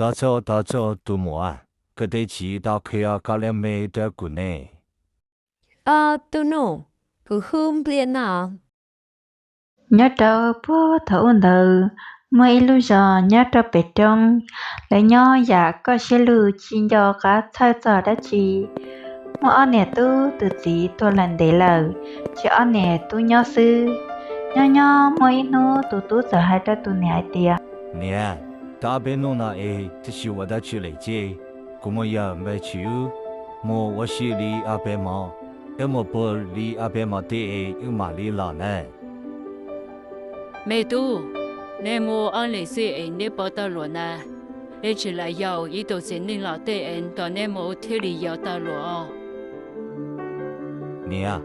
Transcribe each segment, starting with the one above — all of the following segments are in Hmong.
Tos txog, tos txog tus muam, koj tej txiv tau qhia koj lub npe rau kuv ne. Au tus nus, kuv hu Nplias no. Nyob rau puag thaum ub ntawd, muaj ib lub zos nyob rau pem roob, lawv nyob yam kaj siab lug tsis nco qab txhawj txog dab tsi. Muaj ob niam tub, tus txiv tuag lawm ntev lawm, tshuav ob niam tub nyob xwb. Nyob nyob muaj ib hnub tus tub txawm hais rau tus niam hais tias, Niam, tau ob peb hnub no es twb tsis ua dab tsi lawm ces kuv mus yawm npawg Tswv mus ua si li ob peb hmos, wb mus pw li ob peb hmos tej es wb mam li los na. Me tub, nej mus ob leeg xwb es neb puas tau luam na? Neb tsis lam yaum ib tug txiv neej los tej es nrog neb mus thiaj li yau tau luam os. Niam,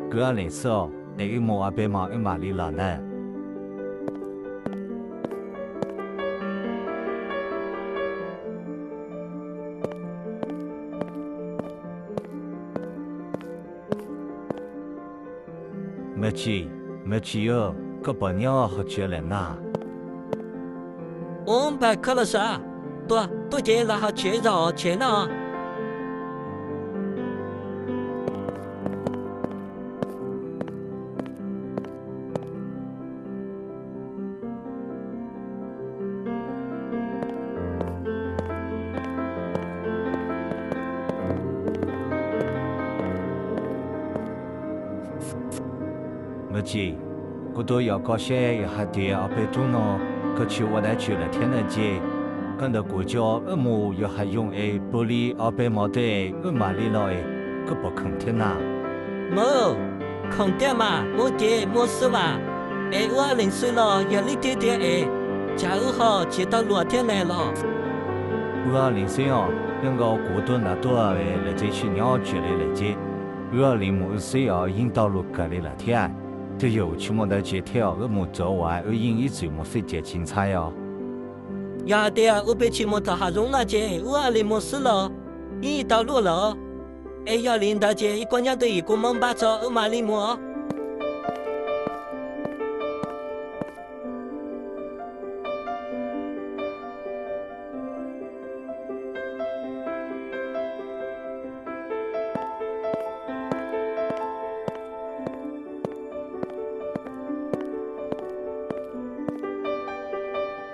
wb ob leeg xwb es wb mus ob peb hmos wb mam li los na. Npawg Tswv, npawg Tswv, koj puas nyob hauv tsev lawm na? Ub, npawg Khob Los Sav, tuaj, tuaj ces los hauv tsev zov tsev no. Npawg Tswv, kuv twb yaum koj seb hais tias ob peb hnub no koj tsis ua dab tsi lawm thiab na ces koj nrog kuv coj wb mus yos hav zoov es pw li ob peb hmos tej wb mam li los es koj puas khoom thiab na? Mog, khoom tiag mas, mus ces mus xwb mas, es wb ob leeg xwb los yog leej twg tiag es, tsam wb ho tsis tau luam thiab ne los. Wb ob leeg xwb os, zoo nkaus kuv tuaj nram tuaj lawm tsev tsis nyob tsev li lawm ces wb ob leeg mus wb xwb os yeej tau luam kawg li lawm thiab. Twb yog tsis muaj dab tsi thiab os, wb mus txog uas wb yeej ib txwm mus xwb ces tsis ntshai os. Yog hais tias wb peb tsis mus tom hav zoov no ces wb ob leeg mus xwb los yeej tau luam lawm. Es yog li ntawd ces ib kuab nyob twj ywm kuv mam npaj tso wb mam li mus os.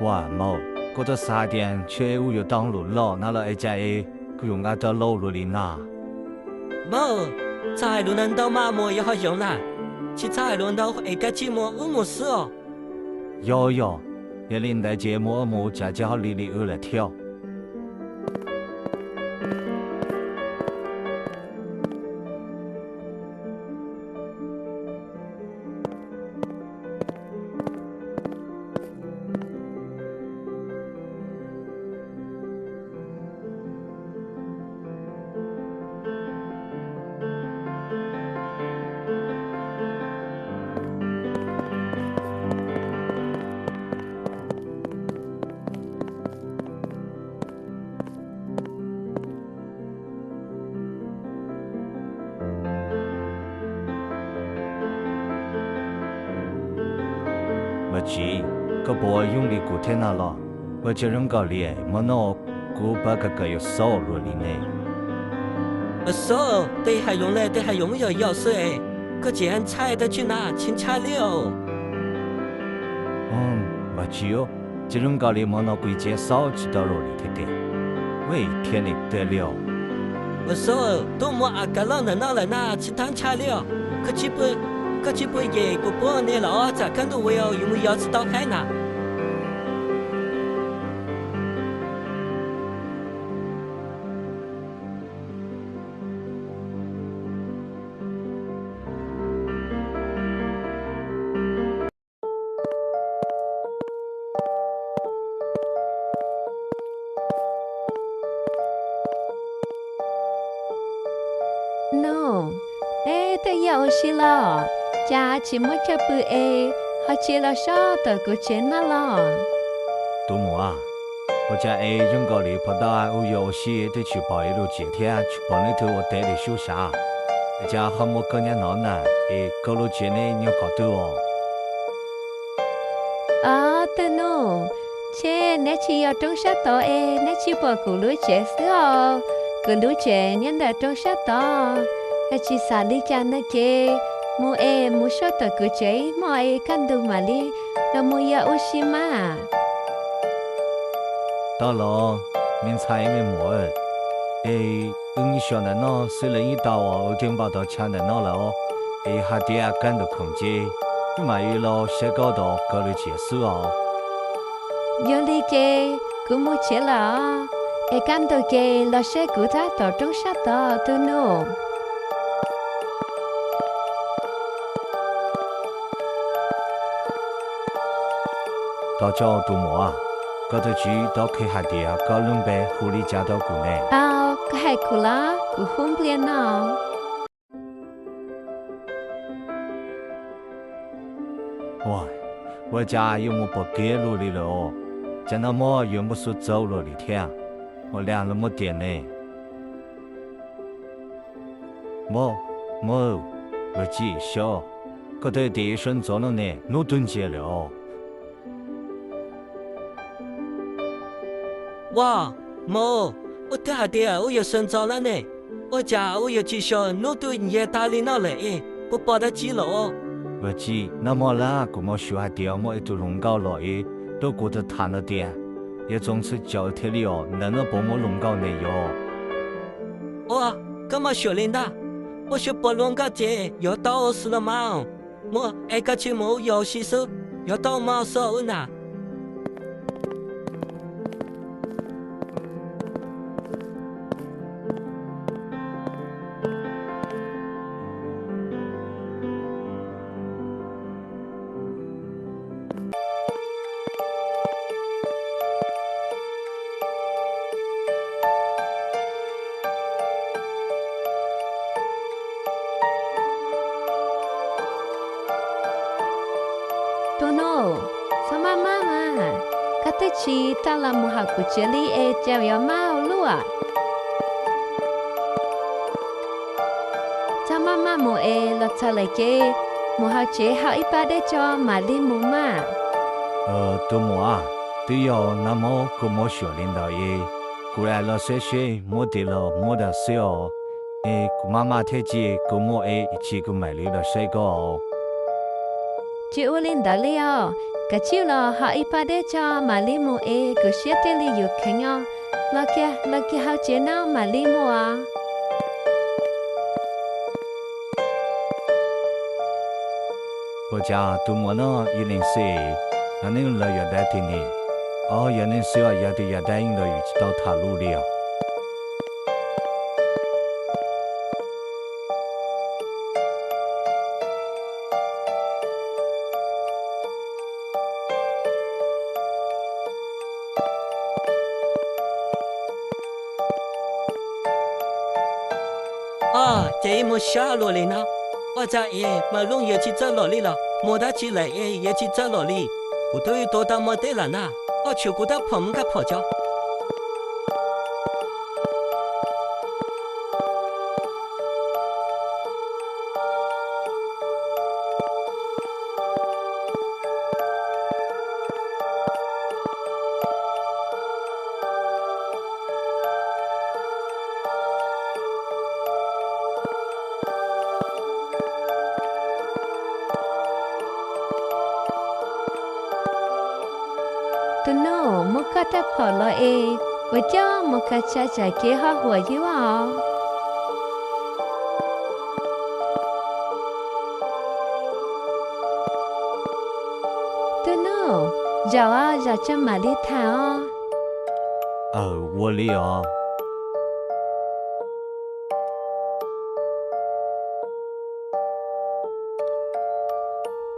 Ua mog, kuv twb xav tias ntshe wb yuav tau luam loj no los es cas es kuv yuav nqa tau lauj luam li no. Mog, txhob hais lus ntau ntau mas mus yos hav zoov na, tsis txhob hais lus ntau es kav tsij mus wb mus xwb os. Yog yog, yog li ntawd ces mus wb mus tsam ces ho lig lig wb lawm thiab. Mas txiv, koj puas yooj li kuv thiab no los? Ua cas zoo nkaus li hmo no kuv pab kawm kawm yuav xob luam li ne. Xob, tej hav zoov ne, tej hav zoov yog yos xwb es, koj tseem ntshai dab tsi na, tsis ntshai li os. Mas txiv, ces zoo nkaus li hmo no kuv tseem xob tsis tau luam li thiab tiag. Ua thiab ne tiag li os. Xob, twb muaj av kav loj ntawm no lawm na, tsis tau ntshai li os. Koj tsis pw ces kuv pub nej los tsam kaj ntug uas yus mus yos tsis tau haib na. Nus, es twb yog ua si los, cas tsis muab chaw pw es ho tsis los sob tom kuv tsev no los? Tus muam, ua cas es zoo nkaus li phom tau wb yos ua si twb tsis pom ib lub tsev thiab tsis pom leej twg ua teb li sub sav, cas ho muaj koj nyob no na, es koj lub tsev ne nyob qhov twg os? Ob tug nus, Ces neb tsis yog roob sab tod es neb tsis pom kuv lub tsev xwb os. Kuv lub tsev nyob ntawm roob sab tod. Yog tsis xav li cas no ces mus es mus soj tom kuv tsev ib hmos es kaj ntug mam li los mus yos ua si mas. Tau los, me ntxhais me muam, es wb nyob xyov ntawm no xwb los yeej tau os, wb twb npaj tau chaw ntawm no lawm os. Es hais tias kaj ntug khoom ces wb mam li los saib koj tom koj lub tsev xwb os. Yog li ces kuv mus tsev lawm os, es kaj ntug ces los saib kuv tab tom roob sab tod tus nus. Thov txim tus muam, koj tus txiv tau qhia hais tias koj lub npe hu li cas rau kuv ne? Koj hais kuv los? Kuv hu Npliaj no. Ua cas yuav mus pom kev luaj li lawm os? Cas nag hmo yuav muaj suab ntxoov luaj li thiab? Ua li los muaj tiag ne? Mog, Mog, Vajtswv, xyov, koj twb tias yuav suab ntxoov no ne, hnub twb ntsia lawm os. Ua, Mog, wb twb hais tias wb yuav suab ntxoov no ne, ua cas wb yuav tsis xyuas hnub twb ntsia tag li no lawm es puas pom dab tsi lawm os? Vajtswv, nag hmo lawm kuv mam xyuas hais tias muaj ib tug hluas nkauj los es rau kuv tham tham no tias, yuav txoov txhua caum thiaj li os, ntawm no puas muaj hluas nkauj ne yog? Ua, koj mam xyuas li ntag, ua xyuas pom hluas nkauj ces yuav tau xwb los mas. Mog, es koj tsis mus yos si xwb, yuav tau mas xwb wb na. Tus nus, txhob maj maj mas, koj twb tsis tau los mus hauv kuv tsev li es cas yuav maj ua luaj. Txhob maj maj mus es los txog lawm ces mus hauv tsev hau ib pab dej tso mam li mus mas. Tus muam, twb yog nag hmo kuv mam xyuas li ntawd es kuv lam los saib seb muaj tiag los muaj ntawd xwb os. Es kuv maj maj thiab ces kuv mus es ib chim kuv mam li los saib koj. Tsis ua li ntawd li os, kav tsij los hau ib pab dej tso mam li mus es kuv siab thiaj li yuav kheev os. Los kiag, los kiag hauv tsev no mam li mus os. Ua cas tus muam no ib leeg xwb, nws lawv yuav dab tsi ne? Os, yog neeg xwb os, yog tias yog dab yeej los yus tsis tau tham lus li os. Os, ces ib mus sab luaj li no, ua cas es mas lub yuav tsis txawj los li los? Mus dab tsi lawm es yuav tsis txawj los li? Kuv twb tuav tau mov teb lawm na, koj tshuav kuv tab phom mus kaj phom tso. Tus nus, muab koj rab phom los es ua coj mus khaws tsa tsam kev ho huam yub os. Tus nus, zaum os, zaum tso mam li tham os. Aw, ua li os.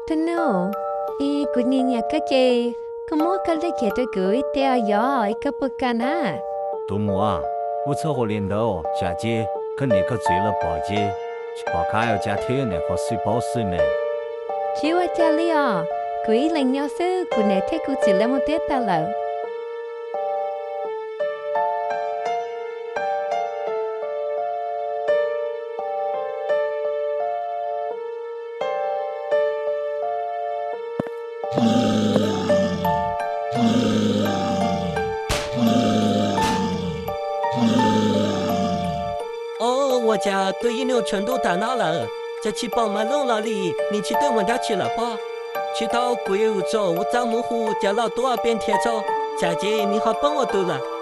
Tus nus, es kuv nyiam nyiam koj ces koj muab koj lej kiag rau kuv ib teg os, yog es koj puas kam na? Tus muam, kuv txhob ua li ntawd, tsam ces koj niam koj txiv los pom ces tsis pom qab ua cas thiab, niam qhuav xwb paub xwb ne. Tsis ua cas li os, kuv ib leeg nyob xwb, kuv niam thiab kuv txiv lawv mus teb tas lawm. Ua cas twb ib nyuag tshav ntuj tag nab lawm, cas tsis pom Maiv Looj los li, nws tsis tuaj mus dab tsi lawm pob? Tsis tau, kuv yuav tsum ua txaj muag hu cov laus tuaj peb nrhiav tso, tsam ces nws ho poob ua tus lawm.